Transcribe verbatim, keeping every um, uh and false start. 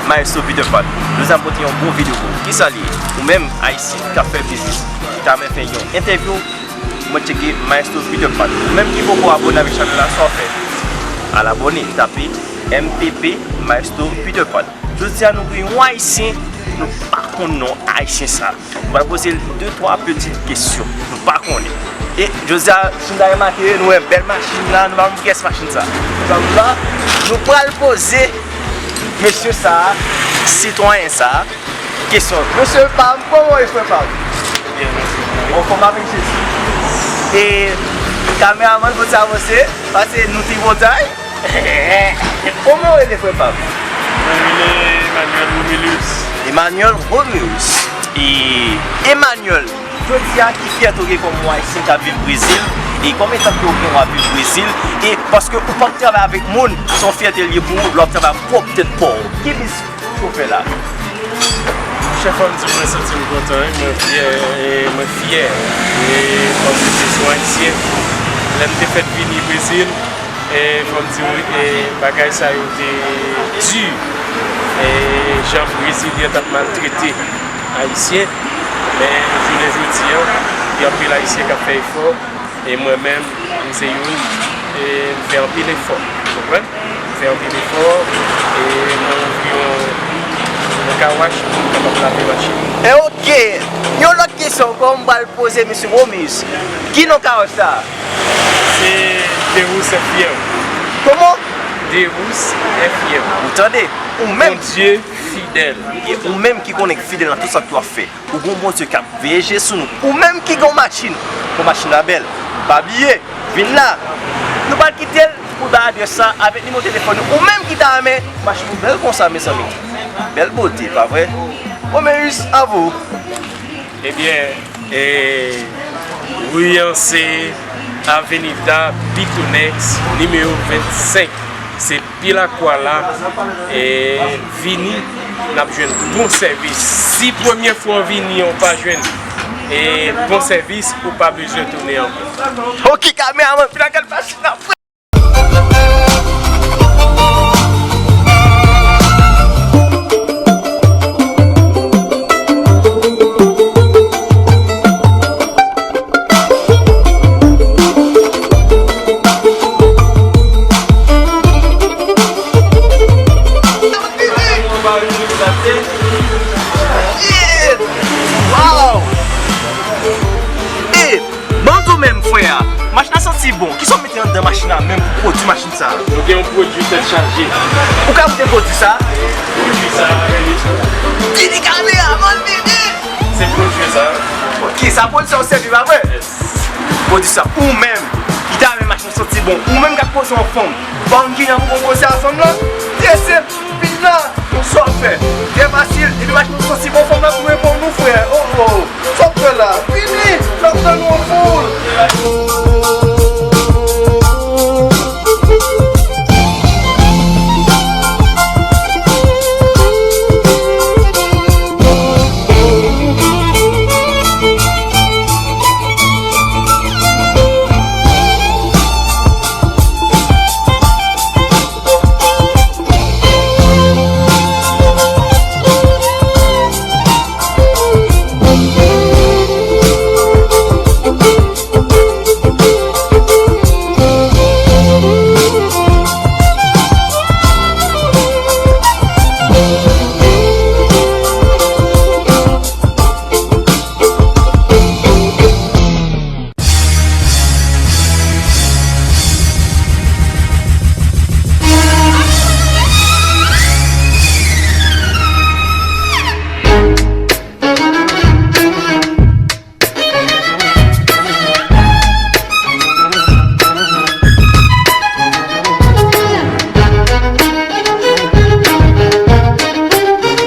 Maestro Peter Pan. Jodi a m pote yon bon videyo pou ou. Kisa l ye? Ou menm, Ayisyen, k ap fè biznis, ki ta renmen fè yon entèvyou, mwen tcheke Maestro Peter Pan. Ou menm ki poko abòne avèk chanèl la, sa w fè? Al abòne, tape M P P Maestro Peter Pan. Jodi a nou gen yon Ayisyen, nou pa konn non Ayisyen sa. M pral poze l de twa pitit kesyon. Nou pa konnen. E jodi a, si n ta remake, nou wè bèl machin la, nou pa konn kiyès machin sa. Nou pa konn la, nou pral poze mesye sa, sitwayen sa, kesyon. Mesye pa m, kòman w ye, frè pa m? Anfòm avèk Jezi. E kameramann, fò ti avanse, pase nou ti botay. Kòman w rele, frè pa m? Mwen rele Emmanuel Romulus. Emmanuel Romulus. E Emmanuel, jodi a, ki fyète w gen kòm yon Ayisyen k ap viv Brezil? E konbyen tan ke w gen w ap viv Brezil? E paske ou p ap travay avèk moun, se yon fyète l ye pou ou, lè w ap travay ak pwòp tèt pa w. Ki biznis ou fè la? Chèf, fò m di mwen santi m kontan, wi. Mwen fyè, e mwen fyè. E kòm se yon Ayisyen, lè m te fèt vini Brezil, e fò m di w, e bagay sa yo te di. E jan Brezilyen t ap maltrete Ayisyen, men jounen jodi a, gen anpil Ayisyen k ap fè efò. E mwen menm, m se youn, e m fè anpil efò. Ou konprann? M fè anpil efò, e mwen ouvri yon, yon kawach pou m kapab lave machin. E oke, yon lòt kesyon ankò m pral poze mesye Romulus. Ki non kawach sa a? Se Deus F I M. Kòman? Deus F I M. Ou tande? Ou menm. Bondye fidèl. E ou menm ki konnen k fidèl nan tout sa ke w ap fè. Ou gon Bondye k ap veye je sou nou. Ou menm ki gon machin, gon machin la bèl, pa bliye, vin la. Nou pral kite l pou l bay adrès sa avèk nimewo telefòn li. Ou menm ki ta renmen machin ou bèl konsa, mezanmi. Bèl bote, pa vre? Romulus, a vous. Ebyen, e, ri an se Avenida Bitonex, nimewo vennsenk. Se Pi Lakwa la, e, vini, n ap jwenn bon sèvis. Si premye fwa w vini an, w pa jwenn, e, bon sèvis, ou pa bezwen tounen ankò. Ok, kameramann, Pi Lakwa, machin ap Wow! E, ban m di w menm, frè a, machin nan santi bon. Kisa w mete anndan machin nan menm pou pwodui machin sa a? Nou gen yon pwodui tèt chaje. Ou ka goute pwodui sa a? Pwodui sa a, vini. Vini kameramann, vini! Se pwodui sa a. Ok, sa pwodui sa a ou sèvi, pa vre? Yes. Pwodui sa a, ou menm, ki ta renmen machin nan santi bon, ou menm k ap koze yon fanm, pa w gen yon pou koze a fanm lan? Trè senp, vin la, sa w ap fè? Trè fasil, epi machin nan santi bon, fanm lan pou reponn ou, frè. Oh, oh. Sa w ap fè la? Vini, n ap tann ou an foul.